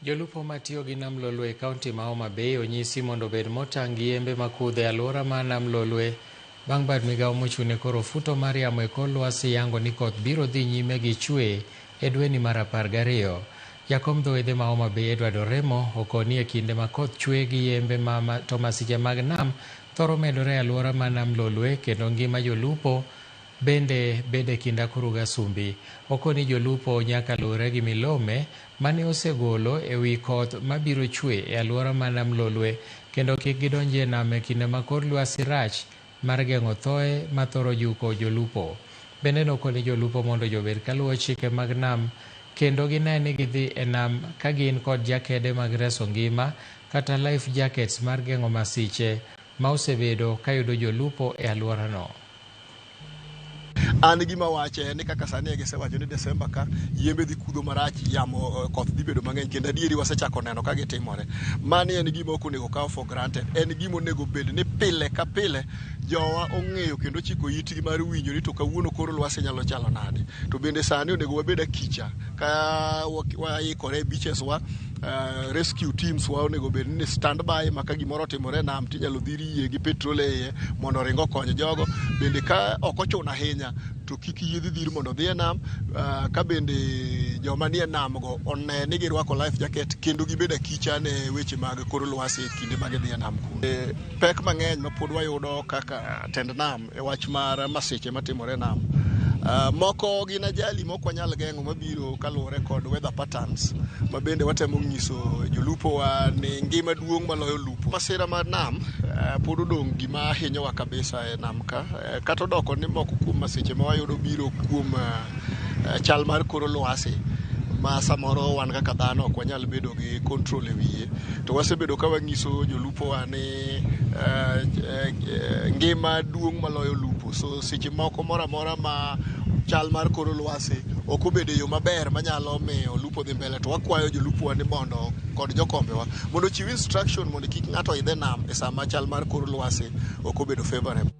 Jolupo matiyo gi Nam Lolwe e kaunti ma Homa Bay onyisi mondo obed motang' gi yembe makudho e alwora mar Nam Lolwe bang' bad migawo mochung' ne kor ofuto mar yamo e kor lwasi yango ni koth biro dhi nyime gi chwe e dweni mar 12. Jakom dho wedhe ma Homa Bay Edward Oremo okoni e kinde ma koth chwe gi yembe ma to masiche mag nam thoro medore e alwora mar Nam Lolwe kendo ngima jolupo bende bedo e kind akuru gasumbi. Okoni jolupo nyaka luwre gi milome mane osegolo e wi koth mabiro chwe e alwora mar Nam Lolwe kendo kik gidonji e nam e kinde ma kor lwasi rach mar geng'o thoe mathoro juko jolupo. Bende nokoni jolupo mondo jobed kaluwo chike mag nam kendo gine ni gidhi e nam ka gin kod jakede mag reso ngima kata life jackets mar geng'o masiche ma osebedo kayudo jolupo e alworano. An gima wache en ni kaka sani e gisewacho ni Desemba ka yembe dhi kudho marach, yamo koth dhi bedo mang'eny kendo adieri wasechako neno ka gitimore. Mani en gima ok onego kaw for granted. En gima onego bed ni pile ka pile jowa ong'eyo kendo ochiko itgi mar winjo ni to kawuono kor lwasi nyalo chalo nade. To bende sani onego wabed akicha ka waikore e beaches wa, rescue teams wa onego bed ni stand by ma ka gimoro otimore e nam tinyalo dhir yie gi petrol e iye mondo oring okony jogo. Bende ka ok ochuno ahinya to kik yiedhi dhir mondo odhi e nam. Ka bende joma nie nam go one ni girwako life jacket kendo gibed akicha ne weche mag kor lwasi e kinde ma gidhi e nam kuno. Pek mang'eny ma pod wayudo kaka tend nam e wach mar masiche matimore e nam. Moko gin ajali mok wanyal geng'o mabiro kaluwore kod weather patterns ma bende watemo nyiso jolupo wa ni ngima duong' maloyo lupo. Masira mar nam pod odong' gima hinyowa kabisa e nam ka. Kata odoko ni moko kuom masiche ma wayudo biro kuom chal mar kor lwasi ma samoro wan kaka dhano ok wanyal bedo gi control e wiye, to wasebedo ka wanyiso jolupo wa ni ngima duong' maloyo lupo. So seche moko moro amora ma chal mar kor lwasi ok obedo e yo maber manyalo miyo lupo dhi mbele, to wakwayo jolupo wa ni mondo kod jokombewa mondo ochiw instruction mondo kik ng'ato idh e nam e sama chal mar kor lwasi ok obedo favorable.